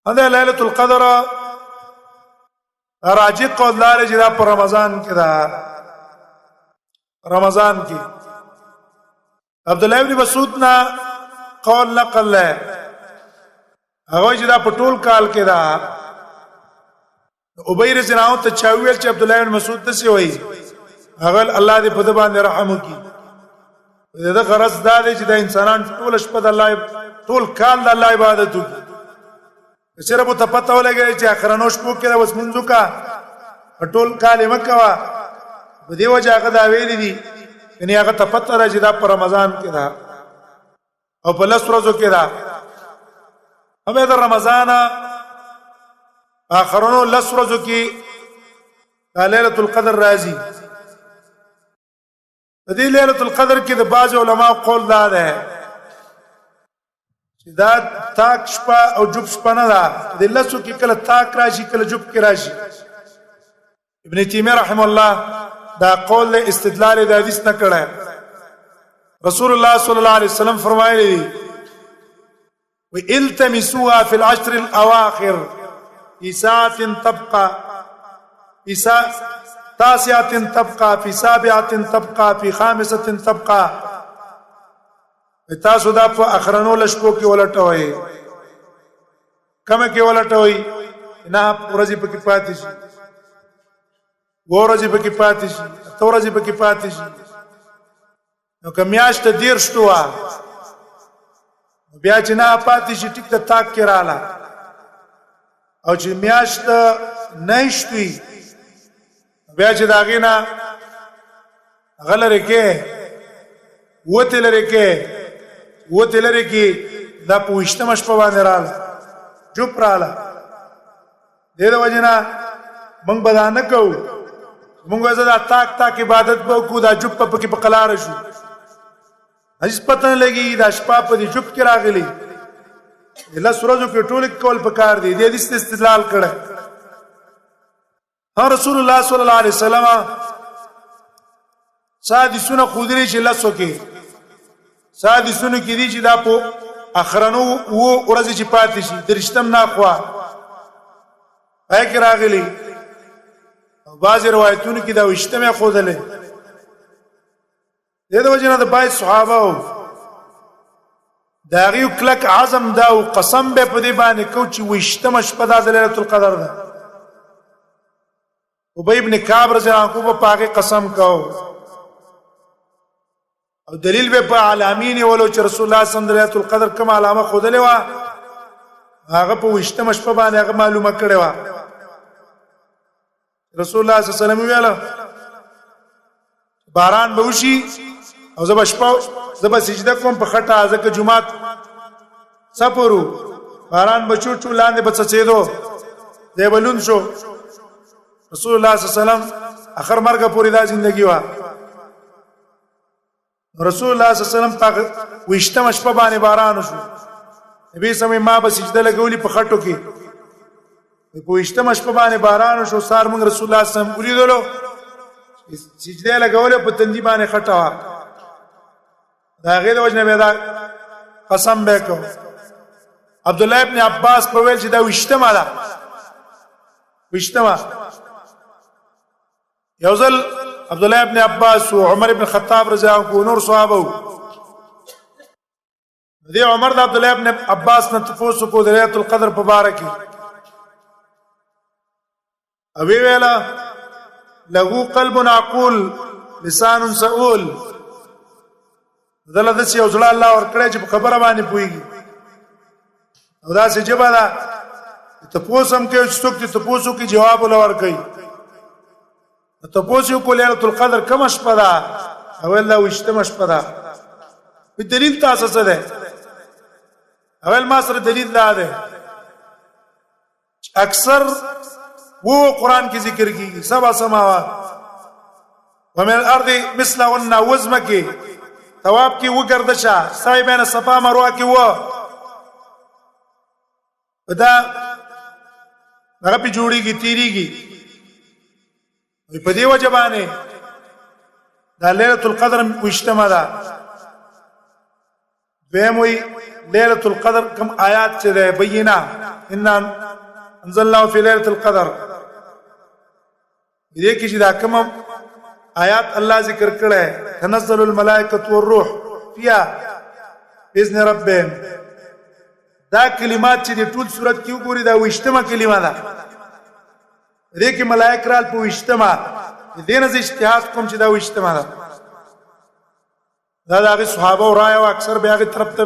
دا ليله القدر راجع قول لار چې دا په رمضان کې ده، رمضان کې. عبد الله ابن مسعود نه قول نقل له هغه چې دا په ټول کال کې ده. ابی رضی الله عنه ته چا ویل چې عبد الله بن مسعود ته څه وایي؟ هغه الله دې په دې باندې رحم وکړي. دا غرض دا دی چې د انسانان ټول شپه د الله، ټول کال د الله عبادت وکړي. چیرې به ته پته ولګی چې اخرنو شپو کې اوس منځو کا ټول کال یې مکوا. په دې وجه هغه دا ویلي دي، یعنی هغه ته پته را چې دا په رمضان کې ده او په لس ورځو کې ده. هم د رمضان اخرونو لس ورځو کې ليله القدر راځي. د دې ليله القدر کې د بعض علما قول دا ده چې دا تاک شپه او جوب شپه نه ده. د لسو کې کله تاک راشي، کله جوب کې راشي. ابن تیمیه رحم الله دا قول له استدلال د حدیث نه کړه. رسول الله صلی الله علیه وسلم فرمایلی دي، والتمسوها في العشر الاواخر في ساعه تبقى، في ساعه تاسعه تبقى، في سابعه تبقى، في خامسه تبقى. تاسو دا په اخرنو لشپو کې ولټوي. کمه کې ولټوي؟ نه ورځې پکې پاتې شي، ورځې پکې پاتې شي، اته ورځې پکې پاتې شي. نو که میاشت 30 وا بیا چې نه پاتې شي، ټیک ته تاک کې رااله، او چې میاشت نه شتوي، بیا چې دا غینا غلره کې وته لري کې وته لري کې، دا په وشتمه شپه باندې رااله، چوپ رااله. دې د وجنه مونږ به دا نه کوو. مونږ زه دا تاک تاک عبادت به کو، دا چوپ په کې په قلار شو، هیڅ پته نه لګي. دا شپه په دې چوپ کې راغلی، لس ورځو کې ټول کول پکار دي. دې حدیث استدلال کړه. هر رسول الله صلی الله علیه وسلم سادي سونه خودري چې لسو کې سادي سونه کې دي چې دا په اخرنو و ورځ چې پاتې شي، درشتم نه خوا پای کې راغلي. بعض روایتونو کې دا وشتمه خودلې. دې د وجنه د بای صحابه او دا غیو کلک عزم دا او قسم به په دې باندې کو چې وشتمه شپه د ليله القدر ده. ابی ابن کعب رضی الله عنه په پاګه قسم کو او دلیل به په عالمین ولو چې رسول الله صلی الله علیه وسلم د ليله القدر کوم علامه خودلې و، هغه په وشتمه شپه باندې هغه معلومه کړې و. رسول الله صلی الله علیه وسلم ویل، باران به وشي او زه به شپه زه به سجده کوم په خټه، ځکه جمعات سپورو، باران به چو چو لاندې به څڅېدو، دی به لوند شو. رسول الله صلی الله علیه وسلم اخر مرګ پورې دا زندگی وه. رسول الله صلی الله علیه وسلم په وشتمه شپه باندې باران شو. نبی سمې ما به سجده لګولې په خټو کې. په وشتمه شپه باندې باران شو، سار موږ رسول الله صلی الله علیه وسلم ولیدلو، سجده لګولې، په تندی باندې خټه وا. دا غیر وجه به دا قسم به کو. عبد الله ابن عباس په ویل چې دا وشتمه ده، وشتمه. یو ځل عبد الله ابن عباس او عمر ابن خطاب رضی الله عنه نور صحابه، دی عمر د عبد الله ابن عباس نه تاسو کو د ليله القدر په باره کې، او ویلا له قلب عقول لسان سؤول. دله د یو ځل الله ور کړی چې په خبره باندې پويږي، او دا څه جبا ده ته پوسم کې چې څوک ته پوسو کې جواب ولور کوي. ته پوسو کو ليله القدر کوم شپه ده؟ اول دا وشتمه شپه ده. په دلیل تاسو څه ده؟ اول ما سره دلیل دا ده، اکثر وو قران کې ذکر کیږي، سبا سماوات ومن الارض مثلهن، وزمه کې ثواب کې وګرځه، سعی بین صفا مروه کې و دا هغه په جوړیږي، تیریږي. په دې وجه باندې دا ليله القدر وشتمه ده. دویم وی ليله القدر کوم آیات چې ده، بینه. ان انزلناه فی ليله القدر. دې کې چې دا کوم آیات الله ذکر کړه، تنزل الملائکه والروح فيها باذن ربهم، دا کلمات چې د ټول صورت کې وګوري، دا وشتمه کلمه ده. دې کې ملائک رال په وشتمه، دې نه اجتهاد کوم چې دا وشتمه ده. دا د هغه صحابه او رائے او اکثر بیا هغه طرف ته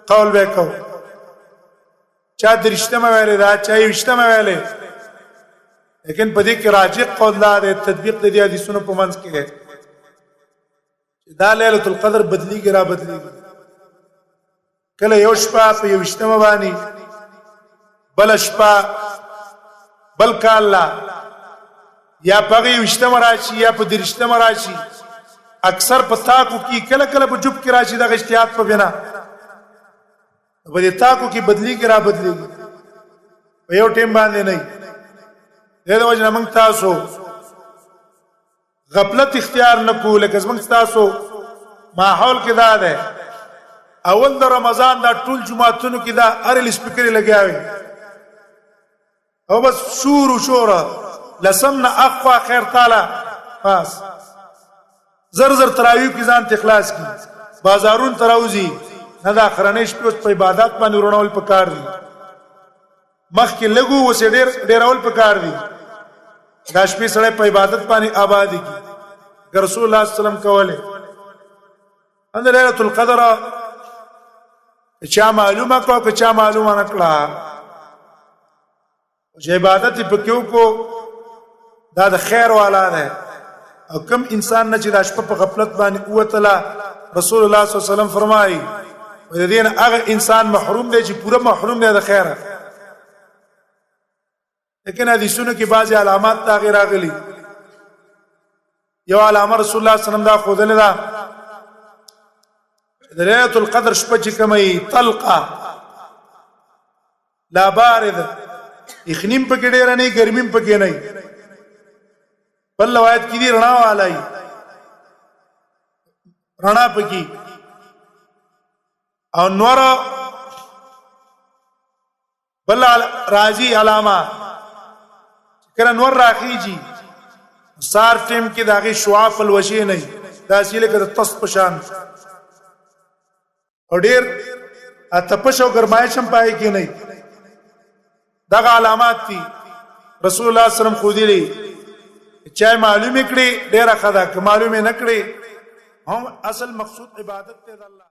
قول به کو، چا درشتمه ویلې دا، چا یوشتمه ویلې، لیکن په دې کې راجح قول دا دی، تطبیق د دې حدیثونو په منځ کې دا ليله القدر بدلیږي را بدلیږي. کله یو شپه په یوشتمه باندې، بل شپه بل کال لا یا په یوشتمه راشي یا په درشتمه راشي، اکثر په تاکو کې، کله کله په جوب کې راشي. دغه اجتهاد په بنا په دې تاکو کې بدلیږي را بدلیږي، په یو ټیم باندې نه. دې د وجه موږ تاسو غفلت اختیار نه کو، لکه زمونږ تاسو ماحول کې دا ده، اول د رمضان دا ټول جمعهتونو کې دا ارل سپیکر لګیاوي او بس شور و شور، لسم نه اخوا خیر تعالی پاس زر زر تراوی کې ځان تخلاص کی، بازارون تراوزی نه. دا اخرنې شپې په عبادت باندې ورونول پکار دي. مخکې لګو وسې ډېر ډېرول پکار دي. دا شپې سره په عبادت باندې آباد کی، رسول الله صلی الله علیه وسلم کوله. ان ليله القدر چا معلومه کو که چا معلومه نه کړه، چې عبادت پکې وکړو، دا د خیر والا ده. او کم انسان نه چې د شپه په غفلت باندې اوتله، رسول الله صلی الله علیه وسلم فرمایي، د دین هغه انسان محروم دی چې پوره محروم دی د خیره. لیکن حدیثونو کې بعضی علامات دا غیر راغلي. یو علامه رسول الله صلی الله علیه وسلم دا خودلې ده، د ليله القدر شپه چې کومه طلقه لا بارد، یخنیم پکې ډیر نه، ګرمیم پکې نه. بل روایت کې دی رڼا والای، رڼا پکې او نور. بل راضی علامه، کله نور راخیږي سار ټیم کې داغه شعاع په لوشي نه، دا سیله کده تس پشان او ډیر تپش او ګرمایش هم پای کې نه. دغه علامات دي رسول الله صلی الله علیه وسلم خو دي، چې معلوم کړي ډیره خدا، که معلوم نه کړي هم اصل مقصود عبادت ته الله.